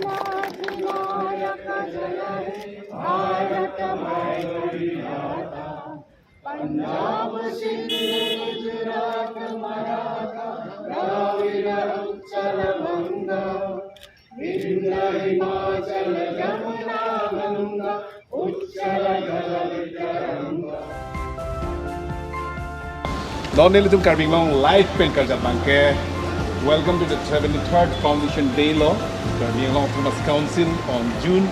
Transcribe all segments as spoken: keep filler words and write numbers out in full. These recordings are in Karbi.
जनगणमनाधिनायक जय हे भारत भाग्य विधाता। पंजाब सिंध गुजरात मराठा द्राविड़ उच्छल बंग, विंध्य हिमाचल जमुना गंगा उच्छल जलधि तरंग। Non ilitum Karbi Anglong Live pen karjap abangke, welcome to the seventy-third Foundation Day lo, Karbi Anglong Autonomous Council on June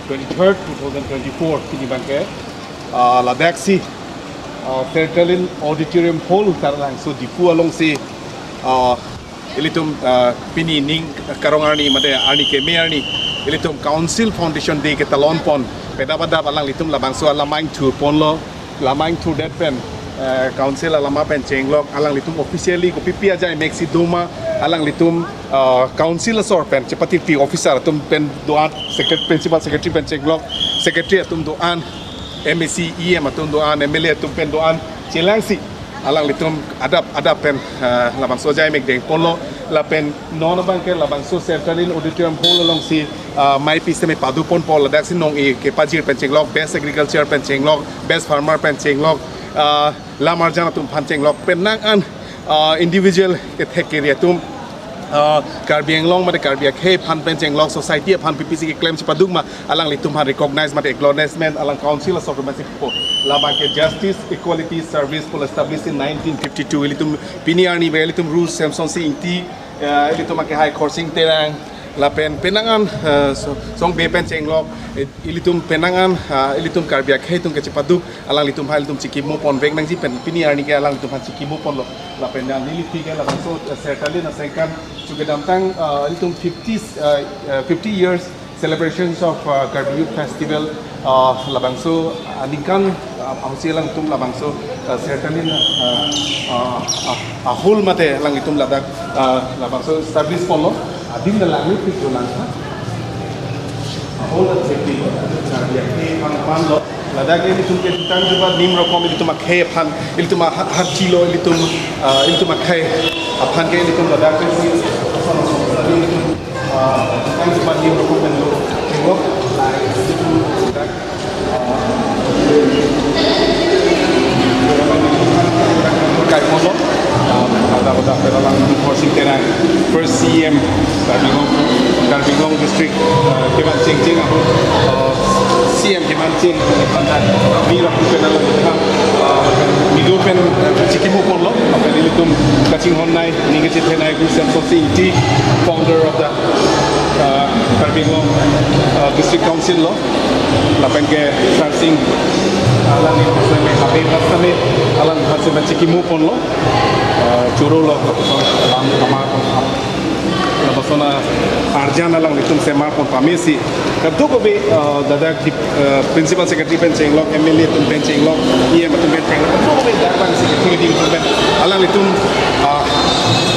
twenty-third, two thousand twenty-four. Pini abangke, ah, ladaksi, ah, Sertalin Auditorium Hall, Taralangso Diphu alongsi, ah, ilitum, ah, pini ning karong arni mate arni keme arni, ilitum Council Foundation Day ketalon pon. Pedap adap alanglitum labangso alamang thur ponlo, lamang thurdet pen, eh, Council alama pen chenglok, alanglitum officially kopipi ajaimek si doma, alanglitum, ah, Council asor pen chepatiti officer atum pen do-an, secret-, Principal Secretary pen chenglok, Secretary atum do-an, M A C, E M atum do-an, M L A atum pen do-an, chelangsi alanglitum adap adap pen, ah, labangso ajaimek deng ponlo, lapen non abangke labangso Sertalin Auditorium Hall alongsi, ah, maipi seme padu ponpo, ladaksi nong-e kepajir pen chenglok, Best Agriculture pen chenglok, Best Farmer pen chenglok, ah, lam arjan atum aphan chenglok, penang an, ah, individual kethek keri atum, ah, Karbi Anglong mate Karbi akhei aphan pen chenglok, society aphan P P C keklem chepaduk ma, alanglitum aphan recognize mate acknowledgement alang Council asor pen si po. Labangke justice, equality, service pu establish in nineteen fifty-two. Ilitum pini arni abang ilitum Ru Semsonsing Ingti, eh, ilitum akehai Khorsing Terang, lapen penang an, eh, so-, Songbe pen chenglok, eh, ilitum penang an, eh, ilitum Karbi akhei atum kechepaduk, alanglitum aphan ilitum chikimo ponvek nangji pen pini arni ke alanglitum aphan chikimo ponlo. Lapen neli phi ke labangso, eh, Sertalin asengkan chu kedamtang, eh, ilitum fifty, eh, eh, fifty years celebrations of, uh, Karbi Youth Festival, uh, labangso, uh, aningkan, uh, ahutsi alangtum labangso, uh, Sertalin, uh, uh, uh, uh, hall mate alanglitum ladak, uh, labangso establish ponlo, adim dak langmepik jo lang ha. Hall dak safety lo, Karbi akhei aphan lo. Ladak ilitum ketang juba nim rokom ilitum akhei aphan, ilitum ha-, harchi lo, ilitum, uh, ilitum akhei aphan ke ilitum ladak ke si, uh, Thank you, Pak Dio, Pak Menlo. Tengok. Kai Polo. Ada pada peralang Khorsing Terang. First C M Karbi Anglong, Karbi Anglong District. Kevan Cheng Cheng aku, C M Kevan Cheng Cheng. Mira ku penang, mido pen chikimo ponlo. Apa ilitum kachinghon nai, ning kachethe nai, Ru Semsonsing Ingti, founder of the uh, Karbi Anglong, uh, District Council lo, lapen ke Sarsing, uh, alang ni seme habe pas kami, alang pas seme chikimo ponlo, uh, choro lo, alang ama, lapuson arjan alanglitum semar pon pamesi. Kadokave, uh, ladak di, uh, Principal Secretary pen chenglok, M L A atum pen chenglok, E M atum pen chenglok, kadokave dak bang secretary atum pen, alanglitum, uh,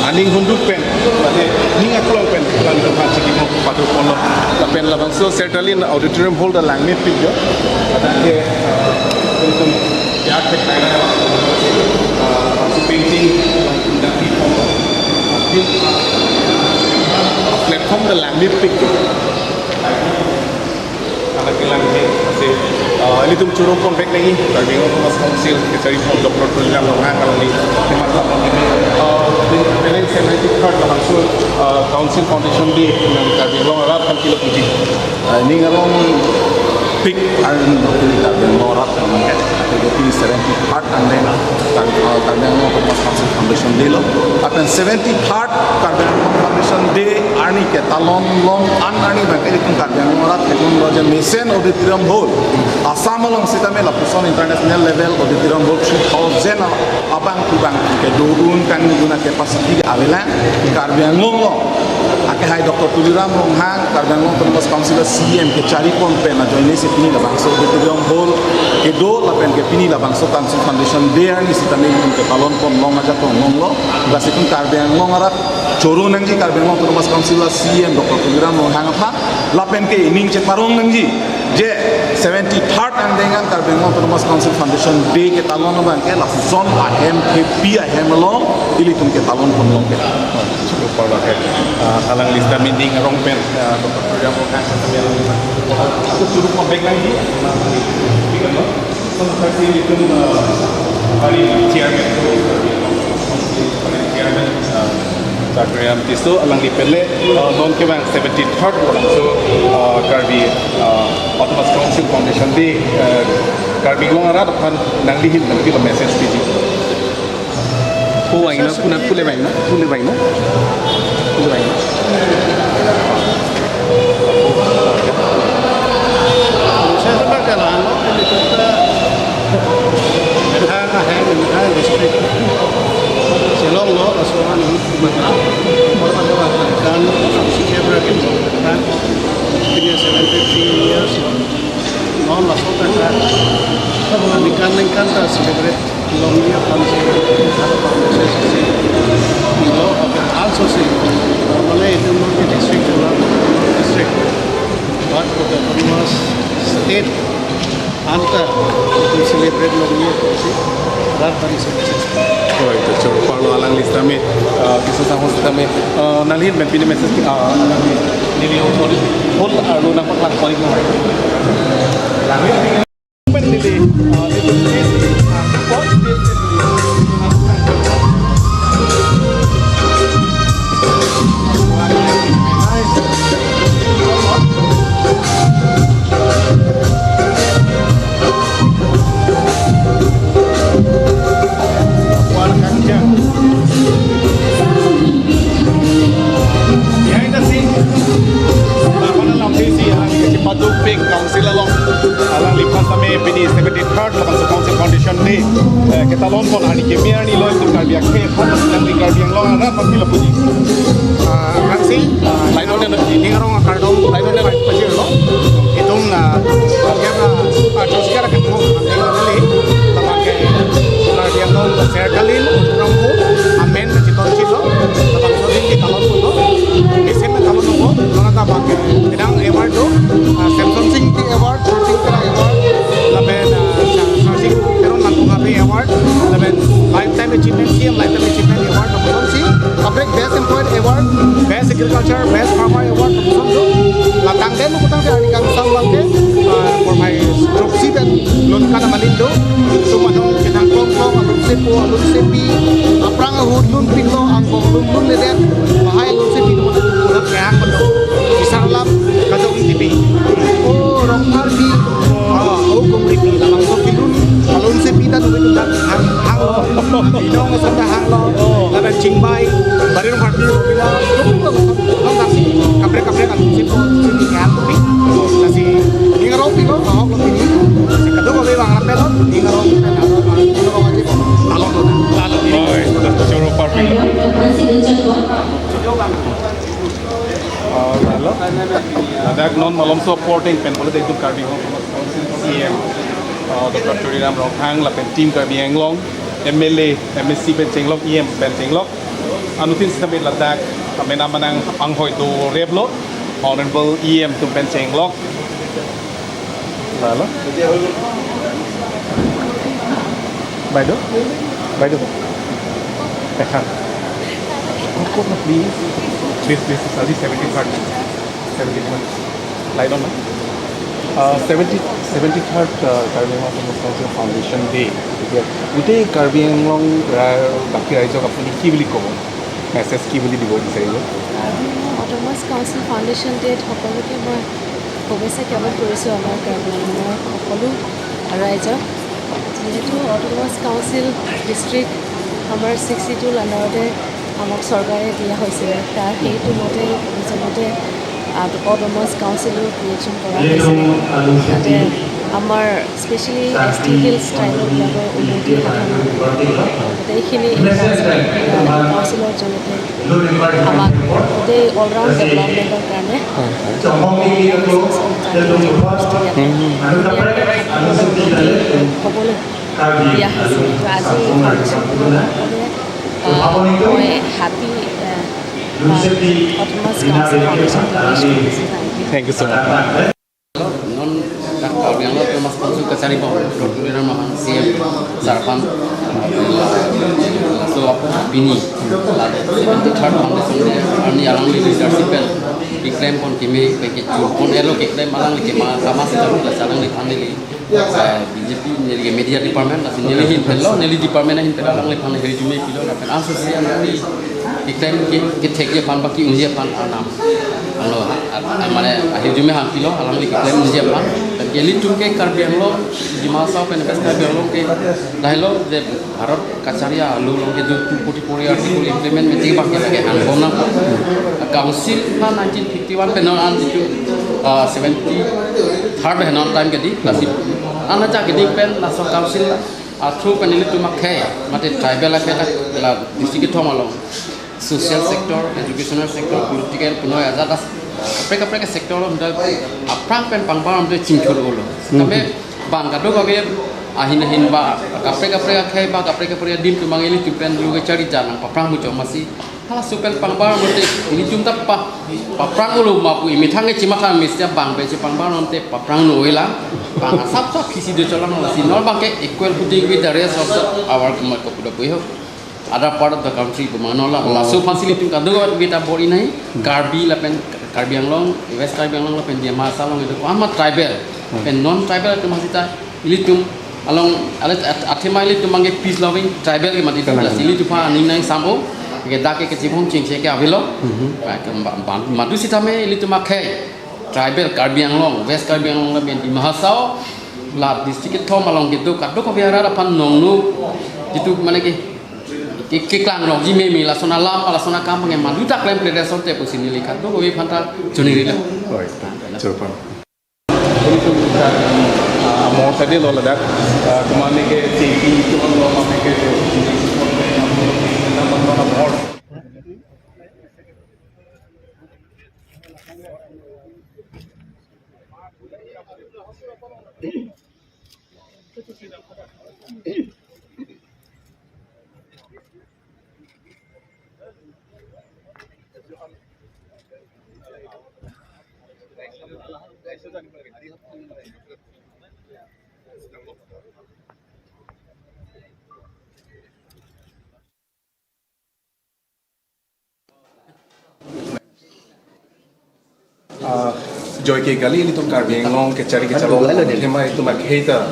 aning hunduk pen, mane ning aklong pen, alanglitum aphan chikimo padu ponlo. Lapen labangso Sertalin Auditorium Hall dak langmepik jo. Ladak ke, uh, ilitum ya ke, uh, painting, platform dak langmepik jo. Anak kelang ke, si, uh, ilitum choro ponvek nangji, Karbi Anglong Autonomous Council, Secretary Doctor Tuliram Ronghang alangli, khema lapon nangji, uh, seventy-third labangso, uh, Council Foundation Day, nang Karbi Anglong arat aphan kilo puji. Uh, ning arongpik arni Karbi Anglong arat aphan ke, ate seventy-third and then Kar-, uh, Karbi Anglong Autonomous Council Foundation Day lo. Lapen seventy-third Karbi Anglong Foundation Day arni ketalon long an arni abang ilitum Karbi Anglong arat kedun lo je Mesen Auditorium Hall. Assam along sitame lapuson international level auditorium hall three thousand abang kubang kedo un kangni dun a-capacity ke avelang Karbi Anglong lo. Hai Doctor Tuliram Ronghang, Karbi Anglong Autonomous Council a C E M kechari pon pen ajoine si pini labangso auditorium hall kedo lapen ke pini labangso Council Foundation Day arni sitame itum ketalon pon long ajat tong longlo. Lasi itum Karbi Anglong arat choro nangji, Karbi Anglong Autonomous Council a C E M Doctor Tuliram Ronghang aphan lapen ke ining cheparong nangji je seventy-third angdeng an Karbi Anglong Autonomous Council Foundation Day ketalon abang ke lapuson ahem kepi ahem along ilitum ketalon pon long ke. Super lake, ah, alang lista meeting arong pen, ah, Doctor Tuliram Ronghang sitame alang lista. Aku turun pembek lagi, bigano. Sama kasi itum, ah, hari chairman tu, hari chairman, ah, Doctor Ram Tisso alangli pen le, ah, non ke bang seventy-third labangso, ah, Karbi, ah, Autonomous Council Foundation Day, ah, Karbi Anglong arat aphan nangli ahin nangli message piji. Pu vangnon, pu na, pu le vangnon, pu le vangnon. Pu le vangnon. Saya sempat jalan, waktu itu kita Methang ahem, Methang district. Shillong lo, laso an, Methang. Orang ada kan, si Kebra gitu, kan. Punya seventy-three years. Non laso ta ka, ningkan ningkan ta celebrate longji aphan si, halapan si, si, you know, also si, mane itu mungkin district, district, but for the autonomous state, anta itu celebrate longji aphan si, halapan si. Oi, to choro parlo alang lista me, ah, bisa sahos lista me, ah, nangli ahin pen pini message, ah, neli, neli, whole arlo nangpaklang point mo. Pen neli, ah, neli, ah, point. Behind the scene, lapuson alam desi hang kepaduk pik council along. Alangliphan tame pini seventy-third labangso Council Foundation Day, eh, ketalon pon arni keme arni lo itum Karbi akhei aphan nangli Karbi Anglong arat aphan pilo puji. Ah, Rangsi, ah, lain on ning arong akardom, lain on ning pajirlo. Itum, ah, ya, ah, terus kira ketemu, ah, kali, tama ke, ah, dia ngom share kalin, orang ko, amen, chiton chilo, tama so din di talon ko, di sen talon ko, mana tama ke, kedang award do, ah, Samson Sing ti award, Sing Tera award, lapen, ah, Sa-, Sar Sing Teron Langkung Habe award, lapen lifetime achievement, C M lifetime achievement award, lapen si, Public Best Employee Award, Best Agriculture, Best Farmer Award, lapuson do. Latang den kutang ke arni kangsam abang ke, ah, por mai roksi pen lun kana malindo. Sum anong ketang klong klong, alun sepo, alun sepi, aphrang ahut lun pinlo, angbong lun lun ledet, bahai alun sepi, teman teman udah keang betul. Isar lam, kadong tipi. Oh, rong arbi. Oh, oh, kong ripi, labangso pilun, alun sepi ta tuwi tuwi hang, hanglo. Inong asam ta hanglo. Oh. Lapen chingbai, barir parti lo pila, lung lung asam, lung kasi, kaprek kaprek alun sepo, sepi keang tuwi. Kasi, ning arong pilo, ahok lo pini. Kasi kadokave bang lapen lo, ning arong pen, arong, arong, arong aji, along lo na. Along. Oi, choro parpik. Ah, halo. Ladak non malomso porting pen polo dei itum Karbi Anglong Autonomous Council C E M, ah, Doctor Tuliram Ronghang lapen Team Karbi Anglong, M L A, M A C pen chenglok, E M pen chenglok. Anuttin sitame ladak, ah, mena manang anghoi doreplo, Honorable E M atum pen chenglok. Halo. Baido? Baido. Ekhan. Kok, kok, please. Please, please, আজি seventy-third. Seventy-third. Lain on na? Ah, seventy, seventy-third, ah, Karbi Anglong Autonomous Council Foundation Day. গতিকে গোটেই কাৰ্বি আংলং ৰা-, বাকী ৰাইজক আপুনি কি বুলি ক'ব? মেছেজ কি বুলি দিব বিচাৰিব? কাৰ্বি আংলং অট'নমাছ কাউন্সিল ফাউণ্ডেশ্যন ডে'ত সকলোকে মই শুভেচ্ছা জ্ঞাপন কৰিছোঁ আমাৰ কাৰ্বি আংলঙৰ সকলো ৰাইজক। যিহেতু অট'নমাছ কাউন্সিল ডিষ্ট্ৰিক্ট আমাৰ ছিক্সটি টুৰ আণ্ডাৰতে আমাক চৰকাৰে দিয়া হৈছিলে, তাৰ সেইটো মতে জৰিয়তে অট'নমাছ কাউন্সিলৰ ক্ৰিয়েশ্যন কৰা হৈছে, যাতে আমাৰ স্পেচিয়েলি এছ টি হিলছ ট্ৰাইবেলবিলাকৰ উন্নতি সাধন, গোটেইখিনি এই কাউন্সিলৰ জৰিয়তে আমাক গোটেই অলৰাউণ্ড ডেভেলপমেণ্টৰ কাৰণে দিয়া হৈছে। তো আজি এই ফাংচনটো মই হাবি autonomous council foundation. Thank you so much. Non dak Karbi Anglong Autonomous Council kachari bom, Doctor Tuliram Ronghang C M sir aphan, so aphan pini la seventy third foundation day arni alangli leadership pen keklem pon keme pen kechur pon elo keklem alangli kema kama sita la alangli aphan neli, eh, B J P neli media department, neli ahin pen lo, neli department ahin pen alangli aphan hirjume pilo lapen anso si alangli keklem ke kethekji aphan ba ke-unji aphan arnam. Alo, a-, a-, mane ahirjume hang pilo, alangli keklem unji aphan. Lapen ke ilitum ke Karbi Anglong, Dima Hasao pen West Karbi Anglong ke lahelo je Bharat kachari alo along kedo two forty-four A article implement mete bang ke lake angbong nang. Council na nineteen fifty-one pen non an jitu, ah, seventy-third pen non time kedi, lasi an aja kedi pen laso council a through pen ilitum akhei mate tribal akhei ta la district kethom along social sector, educational sector, political, punoi ajat as kaprek kaprek sector along dak aphrang pen pangbar amde chingthur olo. Kame bang kadokave ahin ahin ba kaprek kaprek akhei ba kaprek kaprek adim atum abang ilitum pen lu kachari jan nangpaphrang muchot masi halaso pen pangbar amde ilitum ta pa paphrang olo ma pu imethang ke chimatha mesti bang pen chepangbar amde paphrang noi la bang asap sap kisi do cholang lasi non bang ke equal footing with the rest of the our kumat kopuda puyo. Other part of the country kumano la. Oh. Laso aphansi ilitum kadokave ta bor-i nai. Hmm. Karbi lapen Karbi Anglong, West Karbi Anglong lapen Dima Hasao along itum ama tribal. Hmm. Pen non tribal atum masita ilitum along ala at-, athema ilitum abang ke peace loving tribal ke mati. Kalang. Lasi ilitum aphan aning nang samo. Ke dak ke kechibong chingse ke avelo. Hmm. Ba ke ba, ba, madu sitame ilitum akhei tribal Karbi Anglong, West Karbi Anglong lapen Dima Hasao la district kethom along kedo kadokave arat aphan nongno jitu mane ke ke, keklang rokji meme lason alam, lason akam abang ke madu ta klemkle ri asonte pusi neli kadokave aphan ta choningri lo. Oi, chorpon. Ini tuh kita, ah, mau tadi lo ledak, ah, kemana ke T V itu kan lo mana ke tuh, Ah, joike kali ilitum Karbi Anglong kachari kachalong, athema itum akhei ta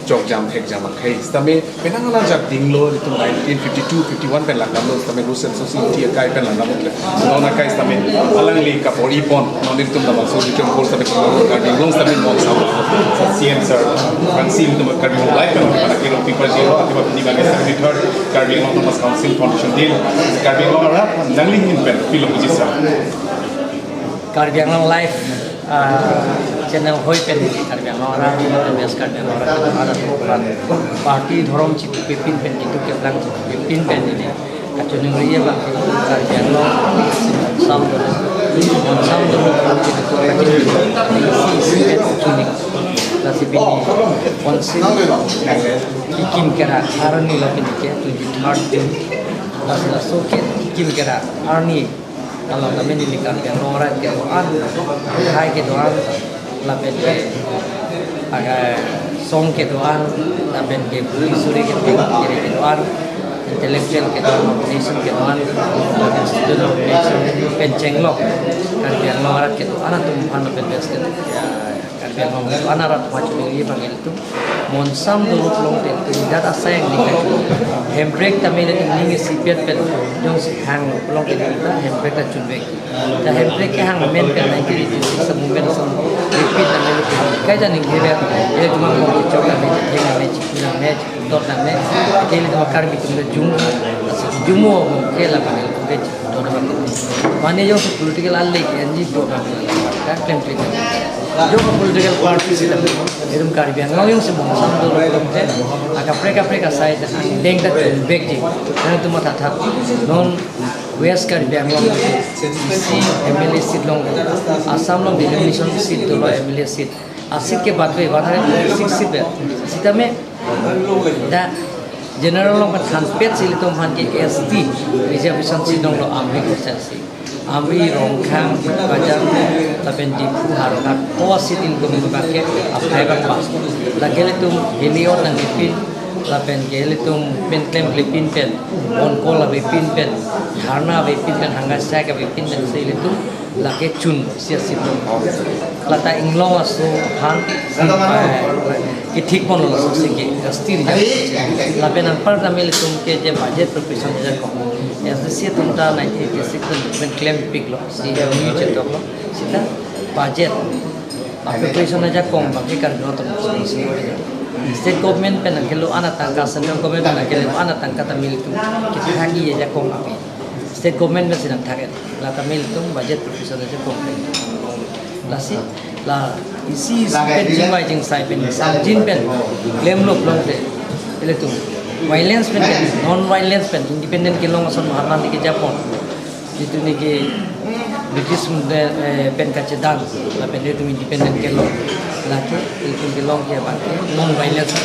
chokjam thekjam akhei. Sitame penang alangjak dinglo ilitum nineteen fifty-two fifty-one pen langdamlo, sitame Russell Society akai pen langdamlo. Non akai sitame alangli kabor-i pon, non ilitum labangso ilitum bor sitame Karbi Anglong sitame non sama C M sir, Council itum Karbi Anglong Life pen ilitum akhei lo people zero, athema pini abang seventy-third Karbi Anglong Autonomous Council Foundation Day. Karbi Anglong arat nangli ahin pen pilo puji sir. Karbi Anglong Live, ah, channel hoi pen Karbi Anglong arat, West Karbi Anglong arat, arat, arat. Party dhorom chipipin pen jitu keplang chipipin pen ini. Kachoningri abang Karbi Anglong, Monsam dolo, Monsam dolo, si, si, si, chuning. Lasi pini, Council, ikim kera, arni lapen ke, twenty-third June. Lasi laso ke, ikim kera, arni. Kalau kami di Karbi Anglong arat kedo-an, hai kedo-an, lapen ke, pakai song kedo-an, lapen ke budi suri ke, kiri kedo-an, intellectual kedo-an, organization kedo-an, lapen student organization, pen chenglok, Karbi Anglong arat kedo-an atum aphan lapen ke, ya, Karbi Anglong arat machuli bang ilitum. Monsam dolo pulote ilitum dak asai ning kachuli. Hemprek tame ilitum ning isipet pen jongsi hang pulote ilitum ta hemprek ta chunvek. Ta hemprek kehang amen pen nineteen eighty-six movement asong repeat tame ilitum. Kaita ning hebe ilitum angkong chok tame theng tame chikun tame chikun dot tame. Ilitum Karbi atum ta jum. Jumo mo ke la bang ilitum. Mane jongsi political alek N G O ka klem klem. Jongsi political party sita, itum Karbi Anglong jongsi Monsam dolo pulote, akaprek kaprek asai ta angdeng ta chunvekji. Nangtum matha tha. Non West Karbi Anglong isi M L A seat long, Assam along denomination seat dolo M L A seat. A-seat ke batve one hundred six seat pen. Sitame dak general along pen thanpet si ilitum aphan ke S T reservation seat dolo Amri constituency. Amri, Rongkhang, Bokajan, lapen Diphu, Howraghat, ko seat ilitum abang ke aphai abang ba. Lake ilitum heli-ot nangkepin, lapen ke ilitum pen klemklepin pen, phone call avepin pen, dharna avepin pen, hunger strike avepin pen, si ilitum lake chun si a-seat long. Lata inglong aso aphan, eh, kethik ponlo laso si ke S T reservation. Lapen anpar tame ilitum ke je budget preparation ajakong, S D C atum ta nineteen eighty-six pen klempiklo, si new chetoklo, sita budget preparation ajakong abang ke Karbi atum si. State government pen nangkelo-an atangka, central government pen nangkelo-an atangka tame ilitum kethak-i ajakong api. State government pensi nangthak-et. Lata ilitum budget preparation ajakong pen. Lasi, la isi isi pen chingvai chingsai pen, jin pen klemlo pulote, ilitum violence pen, non violence pen, independent kelong ason Mahatma Gandhi kejapon, jitu neke British, eh, pen kachedang, lapen ilitum independent kelong, lake ilitum kelong ke abang ke non violence.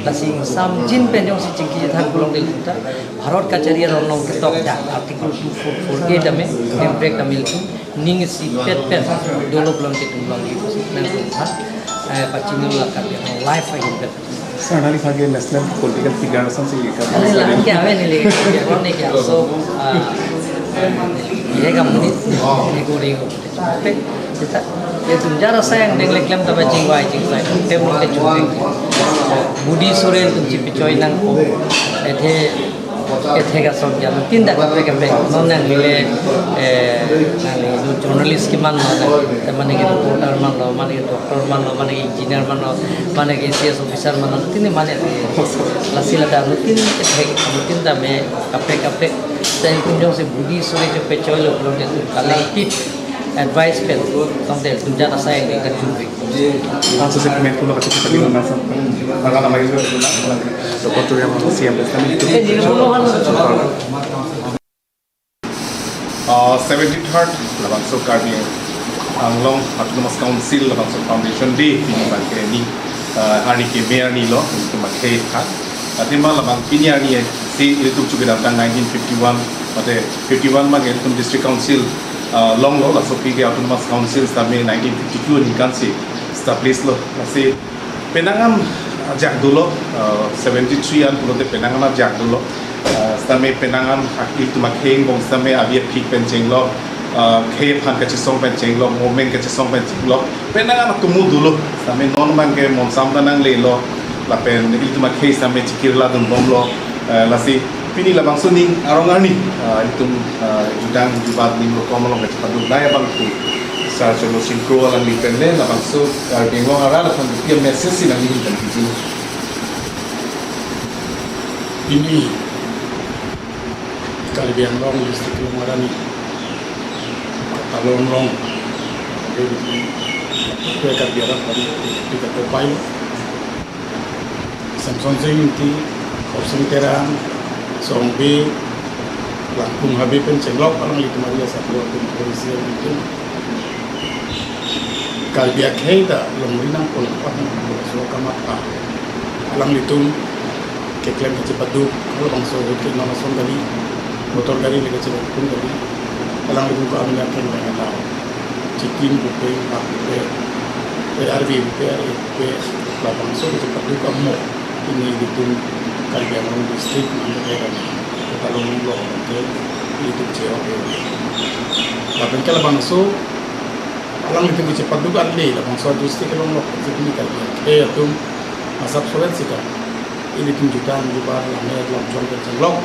Lasi ingsam jin pen jongsi chingki chethan pulote ilitum ta Bharat kachari aron along ketok dak Article two four four A tame, Hemprek tame ilitum ning isipet pen dolo pulote ilitum longji nangtum aphan, eh, pachini la Karbi Anglong live ahin pen. Sir, nali phage national political figure ason si ka. Nali la ke ave neli, ke ave neli ke. So, ah, ye kam ni, ni ko ri ko. Pe, kita, ilitum jara sayang deng le klem ta ba chingvai chingsai, tem lo ke chungvai. Budi sore ilitum chipi choi nangpo, ethe, ethe ka song ya, tin dak kaprek kaprek, non nangli le, eh, nangli journalist kemanlo, te mane ke reporter manlo, mane ke doctor manlo, mane ke engineer manlo, mane ke C S officer manlo, tin mane, lasi lata, tin ethe, tin tame kaprek kaprek, te ilitum jongsi budi sore chepi choi lo pulote ilitum collective advice pen, tangte ilitum jara sayang deng ta chungvai. Answer se comment pulo kachepatilo nasa. Nara nama itu na. So, kotor yang C M S kami itu. Eh, di mana kan? Uh, seventy-third labangso Karbi Anglong Autonomous Council labangso Foundation Day pini abang ke ni, uh, hari ke mayor ni lo, itu pakai ha. Athema labang pini hari si ilitum chukidam tang nineteen fifty-one, mate fifty-one abang ilitum District Council, uh, longlo, laso aphi ke Autonomous Council sitame nineteen fifty-two aningkan si establish lo. Lasi penang an ajak dolo, uh, seventy-three an pulote penang an ajak dolo. Uh, sitame penang an ak ilitum akhei angbong sitame avi aphik pen chenglok, uh, khei aphan kachesong pen chenglok, movement kachesong pen chenglok. Penang an atomo dolo, sitame non abang ke monsam ta nanglelo, lapen ilitum akhei sitame chikirla dunbomlo, uh, lasi pini labangso aning arong arni, uh, ilitum, uh, judang jubat ning rokom along kachepaduk dai abang ke Sir Cholo Sing Kro alangli pen le labangso Karbi Anglong arat aphan kepi a-message si nangli ahin pen piji. Pini Karbi Anglong District along arni Katalon along, kue Karbi arat aphan kepi kakopai lo. Samson Sing Ingti, Khorsing Terang, Song Bey, Langkung Habe pen chenglok alanglitum ari asatlo atum polisi alanglitum Karbi akhei ta longri nangpo, langpar nangpo, laso kamatha alanglitum keklem kachepaduk, halabangso ahut ke non ason gari, motor gari le kachepakun gari, alanglitum ko amina pen nanglo. Chitim pupe, pak pupe, eh, arve pupe, arve pupe, labangso kachepaduk amo, pini ilitum Karbi Anglong District, mane ke Katalon along ke ilitum cheo ke. Lapen ke labangso alanglitum kachepaduk ale, labangso district along lo, pini Karbi akhei atum asap solet sita ilitum jutang jubat, lammet lamchong pen chenglok,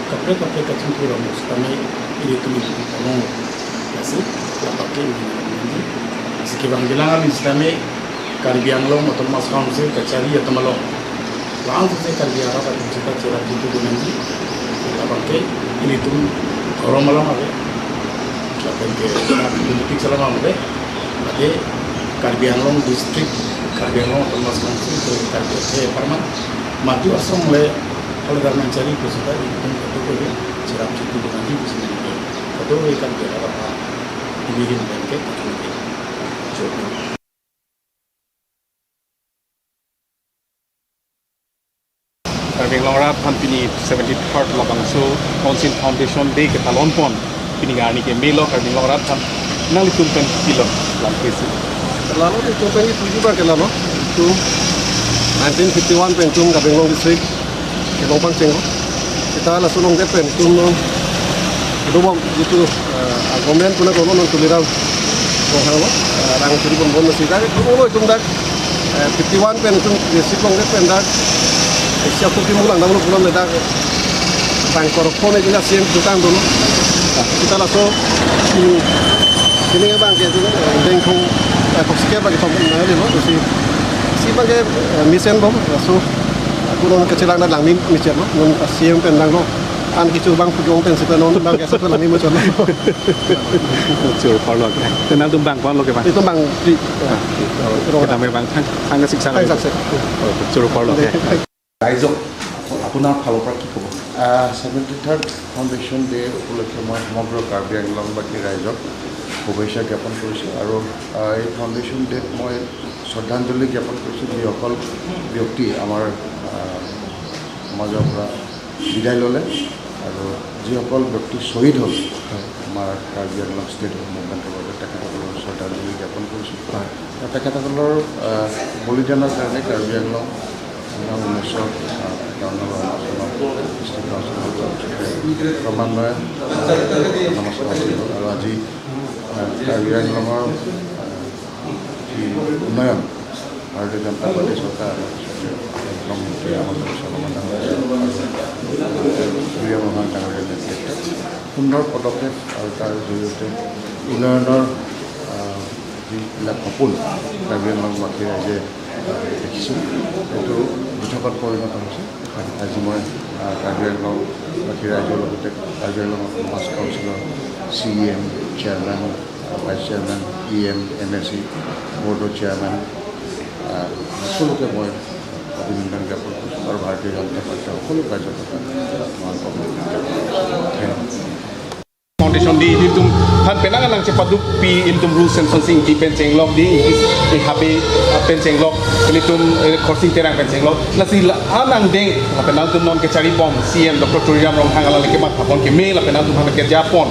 kaprek kaprek kachingthur amo sitame ilitum ilitum ponong. Lasi lapu ke ilitum, lasi kevang kelang arni sitame Karbi Anglong Autonomous Council kachari atum along langsung si Karbi arat atum sita cherap jitu dun nangji. Labang ke ilitum dhorom along ave, lapen ke politics along ave, ave Karbi Anglong District, Karbi Anglong Autonomous Council, Karbi akhei apharman madu asong le, kalau dalam mencari pusita ilitum itu ke cherap jitu dun nangji pusita. Koro ekam ke apa ini hin pen ke kacung ke. Karbi Anglong Arat aphan pini seventy-third labangso Council Foundation Day ketalon pon pini arni ke melo Karbi Anglong Arat aphan nanglitum pen pilo lam kesi. Lalo di tum pen itu juga ke lalo itu nineteen fifty-one pen tum Karbi Anglong District ke Longpang Cheng. Kita langsung long pen tum no itu bom itu eh, government puna kono non Tuliram Ronghang lo eh, rang turi bon bon masih dari itu lo itu dak eh, fifty-one pen itu basic long pen dak Asia Kuki mulang dam lo pulang dak rang korok pon itu na C M jutang dulu. Kita langsung ini ini bang ke itu dengkung eh, koske bagi tom na lo si si bang ke eh, mesen bom langsung aku non kecil lang dan lang min mesen lo non C M pen lang lo an kichu bang pujong pen sita non bang ke satu lang min mesen lo. Choro parlo ke. Te nangtum bang ko-an lo ke bang? Itu bang di. Kita me bang thang thang ke siksa. Thang siksa. Choro parlo ke. ৰাইজক আপোনাৰ ফালৰ পৰা কি ক'ব? Seventy third foundation day উপলক্ষে মই সমগ্ৰ কাৰ্বি আংলংবাসী ৰাইজক শুভেচ্ছা জ্ঞাপন কৰিছোঁ আৰু আহ, এই ফাউণ্ডেশ্যন ডেত মই শ্ৰদ্ধাঞ্জলি জ্ঞাপন কৰিছোঁ যিসকল ব্যক্তি আমাৰ আহ, সমাজৰ পৰা বিদায় ল'লে আৰু যিসকল ব্যক্তি শ্বহীদ হ'ল আমাৰ কাৰ্বি আংলং ষ্টেট মুভমেণ্টৰ বাবে তেখেতসকলক শ্ৰদ্ধাঞ্জলি জ্ঞাপন কৰিছোঁ। আৰু তেখেতসকলৰ আহ, বলিদানৰ কাৰণে কাৰ্বি আংলং আমাৰ ঊনৈছশ একাৱন্ন চনৰ ডিষ্ট্ৰিক্ট কাউন্সিলৰ ক্ৰমান্বয়ে নমস্কাৰ আছিল আৰু আজি আহ, কাৰ্বি আংলঙৰ আহ, যি উন্নয়ন ভাৰতীয় জনতা পাৰ্টি চৰকাৰ মুখ্যমন্ত্ৰী হিমন্ত বিশ্ব শৰ্মা ডাঙৰীয়া আৰু চুৰীয়া মোহন ডাঙৰীয়াৰ নেতৃত্বত সুন্দৰ পদক্ষেপ আৰু তাৰ জৰিয়তে উন্নয়নৰ আহ, যিবিলাক সপোন কাৰ্বি আংলংবাসী ৰাইজে আহ, দেখিছোঁ, এইটো দিঠকত পৰিণত হৈছে। আজি মই আহ, কাৰ্বি আংলংবাসী ৰাইজৰ লগতে কাৰ্বি আংলং অট'নমাছ কাউন্সিলৰ C E M, chairman, vice chairman, E M, M A C, border chairman, আহ, সকলোকে মই অভিনন্দন জ্ঞাপন কৰিছোঁ আৰু ভাৰতীয় জনতা পাৰ্টীৰ সকলো কাৰ্যকৰ্তাক মই অভিনন্দন জ্ঞাপন কৰিছোঁ। ধন্যবাদ। Foundation Day ilitum aphan penang anang chepaduk pi ilitum Ru Semson Sing Ingti pen chenglok di Ingti Habe pen chenglok ilitum eh, Khorsing Terang pen chenglok lasi la anang deng lapen nangtum non kechari bom C M Doctor Tuliram Ronghang alangli kematha pon keme lapen nangtum aphan kerja pon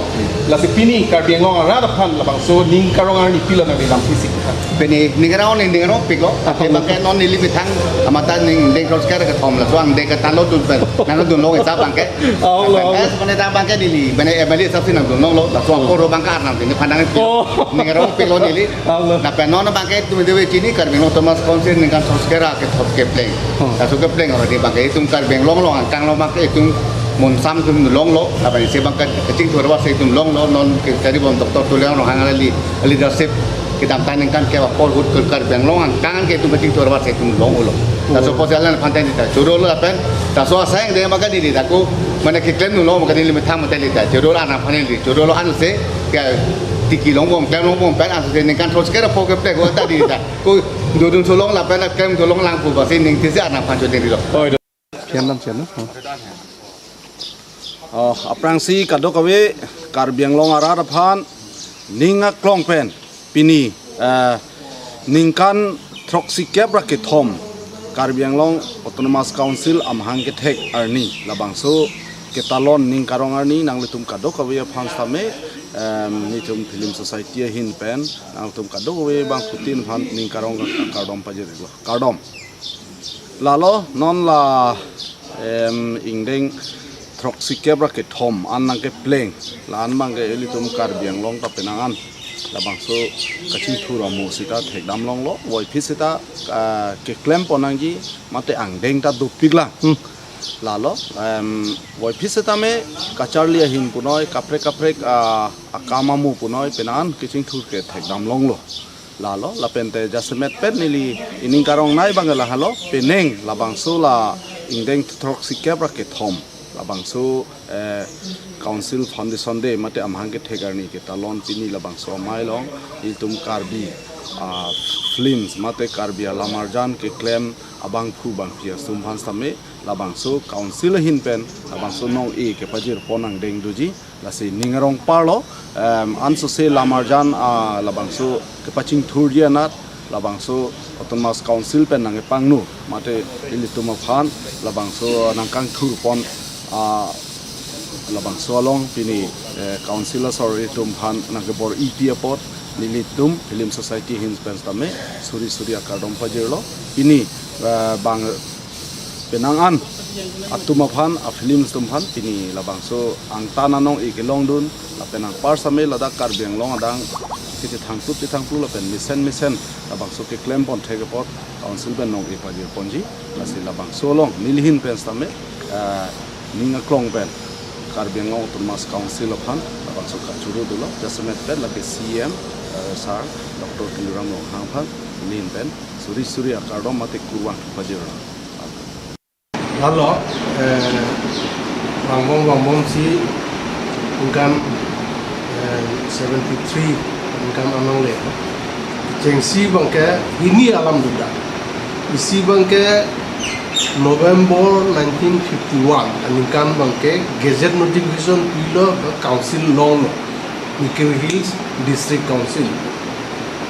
lasi pini Karbi Anglong arat aphan labangso ning karong arni pilo nangli lam fisik. Pini ning karong ning ning karong piklo. Tapi bangke non neli methang amata ning deng cross care kethom laso angdeng ketan lo dun pen. Nang dun lo kita bangke. Aung lo, aung lo. Bangke sebenarnya bangke neli, bene M L A sab si nang dun lo. Laso ako ro bangke arnam ini pandang. Oh. Ning karong piklo neli. Aung lo. Lapen non bangke itum dewe chini Karbi Anglong Autonomous Council ningkan cross care kethom kepleng. Oh. Laso kepleng ora di bangke itum Karbi Anglong lo angkang lo bangke itum monsam itum longlo. Lapen isi bangke kachingthur abang si itum longlo non kechari bom Doctor Tuliram Ronghang alangli leadership kedamtang ningkan kep apor ahut ke Karbi Anglong angkang ke itum kachingthur abang si itum longlo. Laso apotsi alang aphan ta neli ta choro lo lapen laso asai angdeng bangke neli ta ko mane keklem lo bangke neli methang mate neli ta choro lo arnam aphan neli choro lo ansi ke tiki long bom klem long bom pen ansi ningkan cross care apor kepleng ahut ta neli ta ko dodun solong lapen klem solong lang pu abang si ning tisi arnam aphan chodeng lo. Oi, do. Pian lam pian, no? Oh. Oh, aphrangsi kadokave Karbi Anglong arat aphan ning aklong pen pini eh, ningkan throksi kep ra kethom Karbi Anglong Autonomous Council amahang kethek arni labangso ketalon ning karong arni nanglitum kadokave aphan sitame em, nelitum Film Society ahin pen nanglitum kadokave bangphutin aphan ning karong kardom pajir lo. Kardom. Lalo non la em, ingdeng throksi kep ra kethom an nangkepleng la an bangke ilitum Karbi Anglong ta penang an labangso kachingthur amo sita thekdam longlo, voiphit sita ah, keklem pon nangji mate angdeng ta dopik lang. Hmm. Lalo em, voiphit sitame kacharli ahin punoi kaprek kaprek ah, akam amo punoi penang an kachingthur ke thekdam longlo. Lalo, lapen te jasemet pen neli ining karong nei bang lahalo, penang labangso la ingdeng throksi kep ra kethom. Labangso eh, Council Foundation Day mate amahang kethek arni ketalon pini labangso amei along ilitum Karbi, ah, films mate Karbi alamarjan keklem abangphu bangphi atum aphan sitame labangso council ahin pen labangso nong-e kepajir pon angdeng doji. Lasi ning arong parlo, em, ansose lamarjan, ah, labangso kepachingthurji anat labangso Autonomous Council pen nangkepangno mate ilitum aphan labangso nangkangthur pon, ah, labangso along pini, eh, council asor ilitum aphan nangkebor-ipi apot nelitum Film Society ahin pen sitame suri suri akardom pajirlo. Pini, eh, bang penang an atum aphan, a films atum aphan pini labangso angtan anong-e kelongdun lapen anpar sitame ladak Karbi Anglong adang kechethangthup chethangphu lapen mesen mesen labangso keklem pon thek apot council pen nong-e pajir ponji. Lasi labangso along neli ahin pen sitame, eh, ning aklong pen Karbi Anglong Autonomous Council aphan labangso kachoro dolo. Jasemet pen lake C E M, eh, sir Doctor Tuliram Ronghang aphan neli ahin pen suri suri akardom mate kurvangthu pajir. Lalo, eh, vangbom vangbomsi ningkan, eh, seventy three ningkan anong le. Chengsi abangke hini alam duda. Isi abangke November nineteen fifty one aningkan abangke gazette notification pilo, council longlo, Mikir Hills District Council.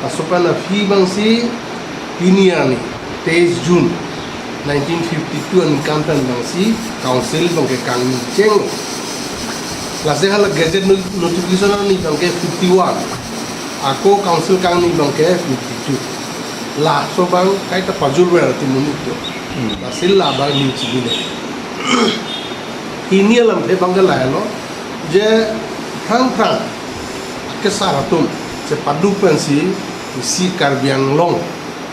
Laso pen aphi abangsi pini arni teis June nineteen fifty two aningkan pen abangsi council abangke kangni chenglo. Lasi hala gazette no-, notification arni abangke fifty one. Ako council kangni abangke fifty two. Laso abang kaita pajurver ati monit do. Hmm. Lasi la abang ning chibine. Hini alamthe abangke lahelo je phrang phrang kesar atum chepaduk pensi isi Karbi Anglong,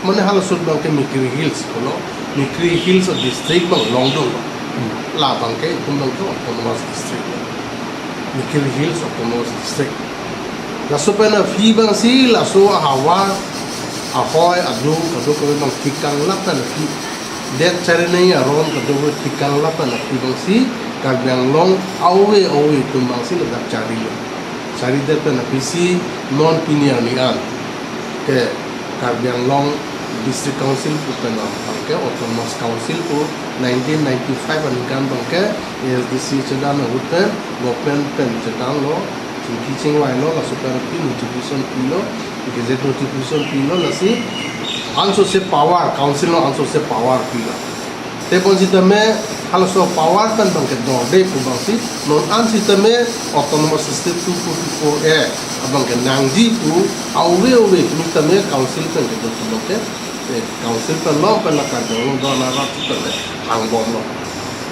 mane halaso abangke Mikir Hills pulo, Mikir Hills district abang longdunlo. Hmm. La abangke itum abangke Autonomous District, Mikir Hills Autonomous District. Laso pen aphi abangsi laso ahavar ahoi adung kadokave abang thik kanglap pen aphi, det charinei aron kadokave thik kanglap pen aphi abangsi Karbi Anglong ave ave atum abangsi ladak charilo. Charidet pen aphisi non pini arni an ke Karbi Anglong District Council pu pen abangke Autonomous Council pu nineteen ninety five aningkan abangke A S D C chedan ahut pen government pen chedanlo, chingki chingvailo, laso pen aphi notification pilo, gazette notification pilo, lasi ansose power, council along ansose power pilo. Tebon sitame halaso power pen abangke dorde pu abangsi, non an sitame Autonomous State two forty-four A abangke nangji pu ave ave kimi tame council pen kedo pu abangke, eh, council pen long pen la Karbi Anglong do-an arat sitame hangbomlo.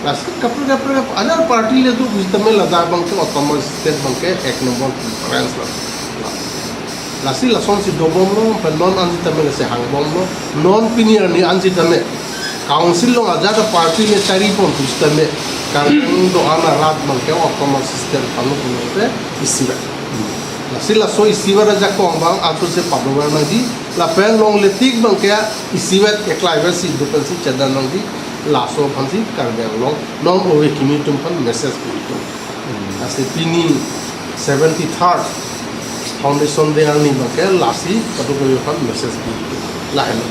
Lasi kaprek kaprek ajar party le do sitame ladak abangke Autonomous State abangke ek number preference lo. Lasi lasonsi dobomlo, pen non an sitame lasi hangbomlo, non pini arni an sitame council along ajat party le chari pon pu sitame Karbi Anglong do-an arat abangke Autonomous State palo pulote isivet. Lasi laso isivet ajakong abang ansose padover nangji, lapen longle tik abangke isivet eklaivet si do pensi chedan nangji, laso aphansi Karbi Anglong non ove kimi atum aphan message pi itum. Lasi pini seventy third Foundation Day arni abangke lasi kadokave aphan message pi. Lahelo.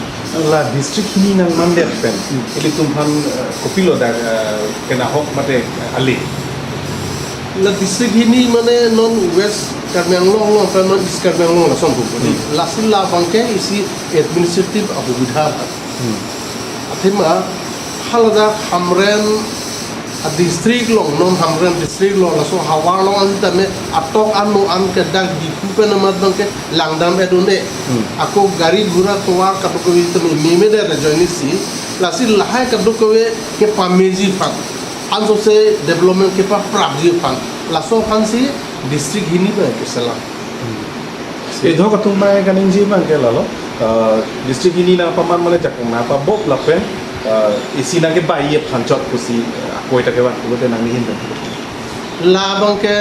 La district hini nangmandet pen, ilitum aphan, eh, kopilo dak, eh, kenahok mate, eh, ale. La district hini mane non West Karbi Anglong along pen non East Karbi Anglong lason pu. Hmm. Lasi la abangke isi administrative asubidha. Hmm. Athema haladak Hamren a district along, non Hamren district along, laso havar along an tame atok ano an ke dak Diphu pen amat abangke langdam edun-e. Hmm. Ako gari ghura tovar kadokave tame meme de rejoini si, lasi lahai kadokave kepameji aphan, ansose development kepaprapji aphan, laso aphansi district hini abang keselam. Hmm. Idhok atum mai kaningje abangke lalo, eh, district hini nangpaman mane jakong nangpabop lapen, eh, isi nangkebai aphan chot pusi, eh, akoi ta kevan pulote nangli ahin pen. La abangke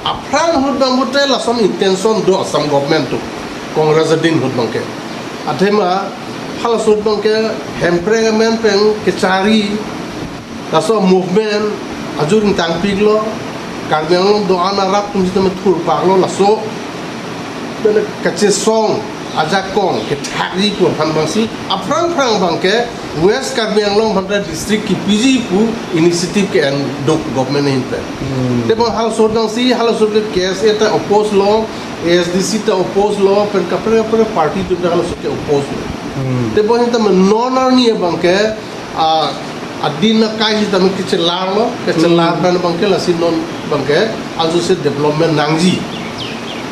aphrang ahut abang pute lason intention do Assam government atum, Congress adin ahut abangke. Athema halaso ahut abangke Hemprek amen pen kechari, laso movement ajur ingtangpiklo, Karbi Anglong do-an arat atum sitame thurpak lo laso. Pen kachesong ajakong kethakji pu aphan abangsi aphrang phrang abangke West Karbi Anglong aphan ta district kipiji pu initiative ke-en dok government ahin pen. Hmm. Tebang halaso abangsi halaso ke K S A ta oppose lo, A S D C ta oppose lo, pen kaprek kaprek party atum ta halaso ke oppose lo. Hmm. Tebang ahin tame non arni abangke, ah, adin akai sitame kachelar lo, kachelar Hmm. pen abangke lasi non abangke ansose development nangji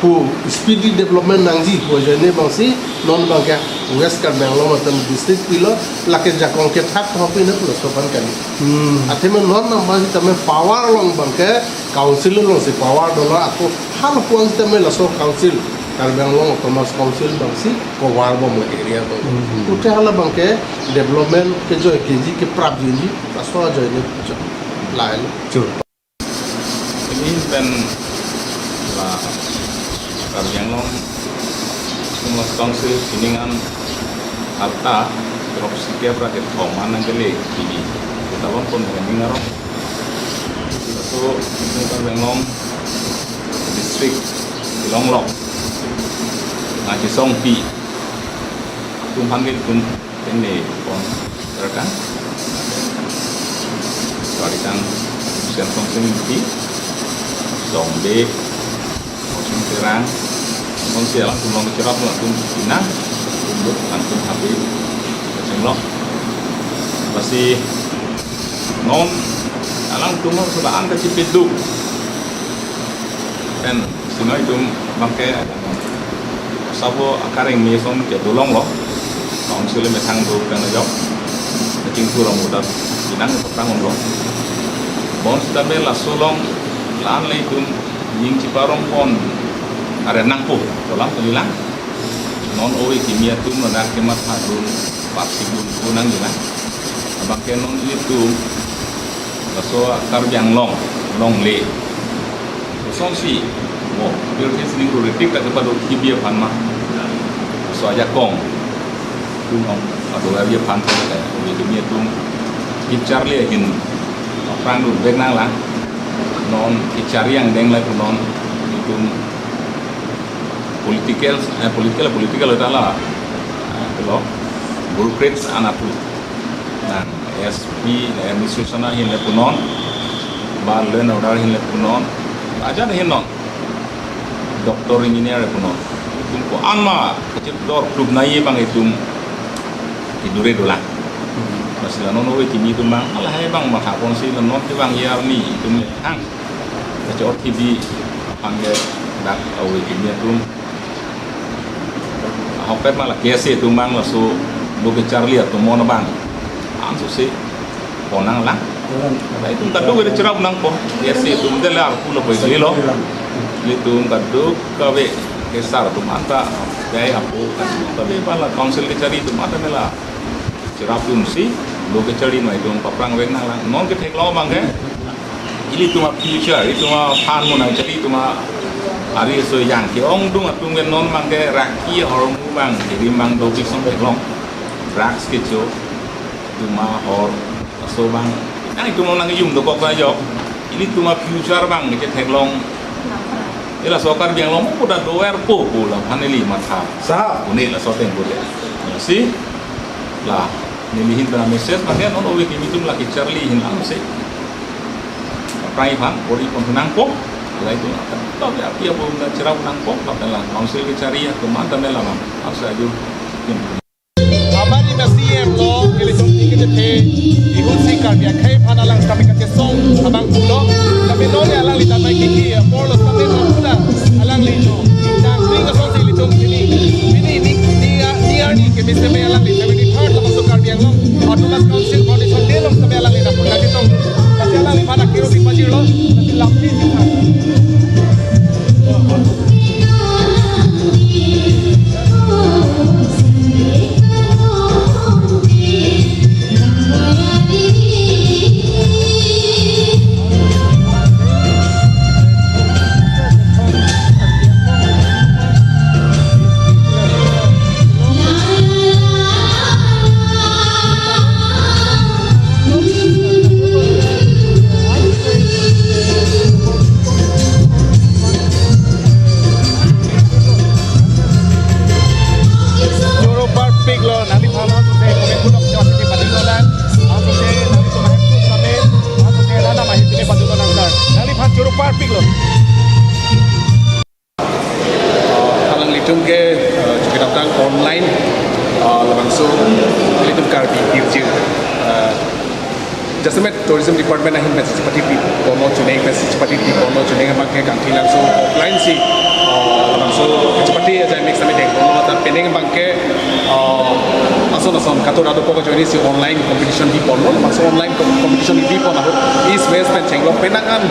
pu, speedy development nangji pu ajoine abangsi non abangke West Karbi Anglong atum district pilo, lake jakong kethak thok pine pu laso aphan kali. Hmm. Athema non abang sitame power along abangke council alongsi power dolo, ako halapuan sitame laso council, Karbi Anglong Autonomous Council abangsi cover bom area ko. Hmm. Pute hala abangke development kejoi keji keprapji, laso ajoine chok. Lain. Sure. Pini pen la Karbi Anglong Autonomous Council pining an arta krop sikep ra kethom an nangkele pini. Kita lon pon dengan ning arong. So, ini Karbi Anglong district Shillong lo. Ngaji song pi. Atum aphan ke atum Tengde pon terkan. Karikan Sen Song Sing Pi, Songde, Song Terang, Song Sialang, Song Long Cherap, langsung Pinang, Tunduk, langsung habis, Kaceng Lok. Pasti non alang tumor sudah angka cipit duk. Pen sino itum abangke sabo akareng me song ke dolong lo. Council methang do pen ajok. Kachingthur amudat inang petang lo. Bonsitame laso along la-an le itum ning chiparong pon are nangpo, dolang kalilang. Non ove kimi atum ladak kematha dun, paksi dun, kunang dun. Abangke non ilitum laso Karbi Anglong, longle. Kosonsi, mo, pirtis ning ru retik ta kepado kibi aphan ma. Laso ajakong. Tum ong, ado ari aphan ta, ove kimi atum. Kecharli ahin, aphrang dun vek nanglang. Non kecharli angdeng lai pu non, itum political, eh, political, political ta la, eh, pu lo, bureaucrats an atu. Nang S P, administration ahin le pu non, ba land order ahin le pu non, ajat ahin non, doctor, engineer le pu non. Itum ko-an ma kachedor klub nai abang itum kedure dolang. Pasi la non ove kimi atum abang, lahai abang matha ponsi la non kevangji arni itum le hang. Kachor T V aphan ke dak ove kimi atum. Ahokpet ma la K S A atum abang laso lo kecharli atum mon abang. Ansose pon nanglang. Itum kadokave cherap nangpo. K S A atum de la arpu lo poi lo. Ilitum kadokave kesar atum anta dai apo kadokave ba la council kecharli atum anta mela cherap dunsi lo kecharli ma itum paphrang vek nanglang. Non ketheklong abangke ilitum a-future, itum aphan mo nangcharli itum a-ari aso yang ke-ongdung atum ke non abangke raki ahormu abang, iri abang dopik song theklong. Drugs kecho, itum ahor, laso abang. Nang itum nang yum dokok ta ajok. Ilitum a-future abang ketheklong. Ila so Karbi Anglong mo pu ta do-er po pu la aphan neli matha. Sahab. Pu ne laso ateng pu de. Lasi la neli ahin ta message abangke non ove kimi atum la kecharli ahin lamsi. Prai aphan bor-i pon nangpo. Lai tu la ta api apo ta cherap nangpo. Lapen la council kecharli atum anta mela abang. Asa aju. Abang ni ma C M lo, ilitum kechethe, ihut si Karbi akhei aphan alang sitame kachesong abang pulo, tapi non alangli damai kiki, apor lo sitame non pulo, alangli no. Tang kring asonsi ilitum pini, pini ni, ni, ni arni kemi sitame alangli seventy-third lo so Karbi Anglong Autonomous Council Foundation Day along sitame alangli dapur kachetong. Lasi alangliphan akiro si pajirlo, lasi lapli si phan. Atum ke, eh, chukidamtang online, eh, labangso ilitum Karbi hirjir, eh, jasemet tourism department ahin pensi chepathe piponlo chuning, pensi chepathe piponlo chuning abangke kangthilangso offline si, eh, labangso chepathe ajai mek sitame dengponlo, ta penang abangke, eh, ason ason katura dopo kajoine si online competition piponlo, labangso online com-, competition pipon ahut East West pen chenglo penang an,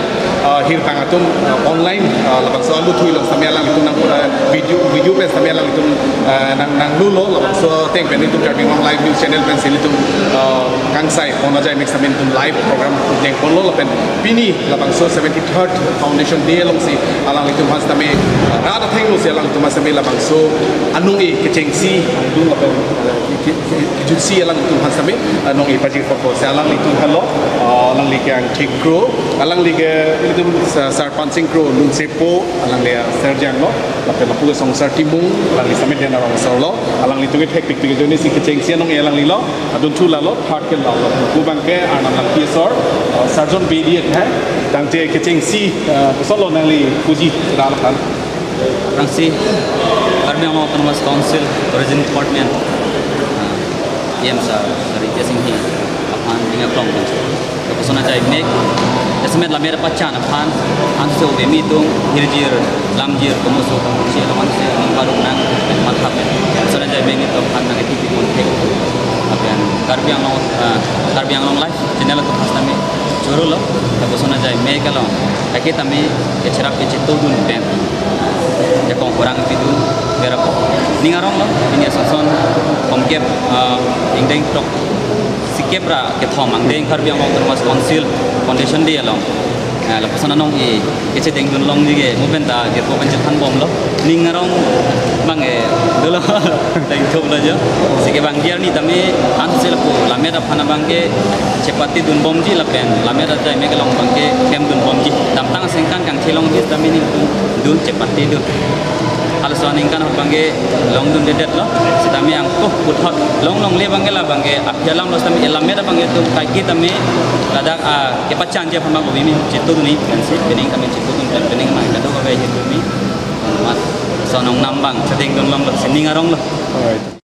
ah, hirpang atum, ah, online, ah, labangso alu thui along sitame alanglitum nang, ah, video, video pen sitame alanglitum, ah, nang, nanglulo, labangso ateng pen ilitum Karbi Anglong Live News Channel pensi ilitum, ah, kangsai pon ajai mek sitame ilitum live program dengponlo lapen pini labangso seventy-third Foundation Day alongsi alanglitum aphan sitame, ah, rat athengno si alanglitum aphan sitame labangso anong-e kechengsi angdung lapen, ah, ke-, ke-, kejutsi alanglitum aphan sitame, ah, nong-e pajir photo si alanglitum aphanlo, ah, alangli ke Angthik Kro, alangli ke ilitum Sa-, Sarpansing Kro, Lunsepo, alangli, ah, Serjang lo, lapen lapu ke Songsar Timung, alangli sitame Dena Rongsorlo, alanglitum kethekpik pik ajoine si kechengsi anong-e alanglilo, adun thu lalo, third ke lalo, lapu abangke Arnam Langpi asor, ah, Sarjon Bedi akhai, tangte kechengsi, ah, kosonlo nangli puji ra lakan. Aphrangsi Karbi Anglong Autonomous Council Tourism Department, ah, E M sir, Sari K Singhi aphan ning aklong kan. Lapuson ajai mek, jasemet lammet pachan aphan, anso vemi tung hirjir, lamjir, komoso, si laman si, ning parung nang, matha pen. Lapuson ajai mek nelitum aphan nang iti pipon thek. Lapen Karbi Anglong, ah, Karbi Anglong Live Channel atum aphan sitame choro lo, lapuson ajai mek along. Lake tame kecherap kechetodun pen. Jakong kurang pidun, berap. Ning aronglo, pini ason ason, komkep, ah, ingdeng throk, sikep ra kethom angdeng Karbi Anglong Autonomous Council Foundation Day along. Ah, lapuson anong-e, kechedengdun longji ke, mo pen ta, jirpo pen chethanbomlo. Ning arong abangke, dolo, dengthoplo jo. Sike abang dia ni tame, ansi lapu, lammet aphan abangke, chepathe dunbomji lapen, lammet ajai mek along abangke, klemdunbomji. Damtang asengkan kangthilongji sitame nelitum, dun chepathe dun. Halaso aningkan abangke, longdundedetlo, sitame angko, puthot, long longle abangke la abangke, aphi alam lo sitame, lammet abangke tum, kaike tame, ladak, ah, kepachanji aphan abang ovimi, chetodun ni, pensi, penang tame chetodun, pen penang abang, kadokave chetodun ni, mat, sonong nambang, chedengdun longlo, si ning aronglo. Alright.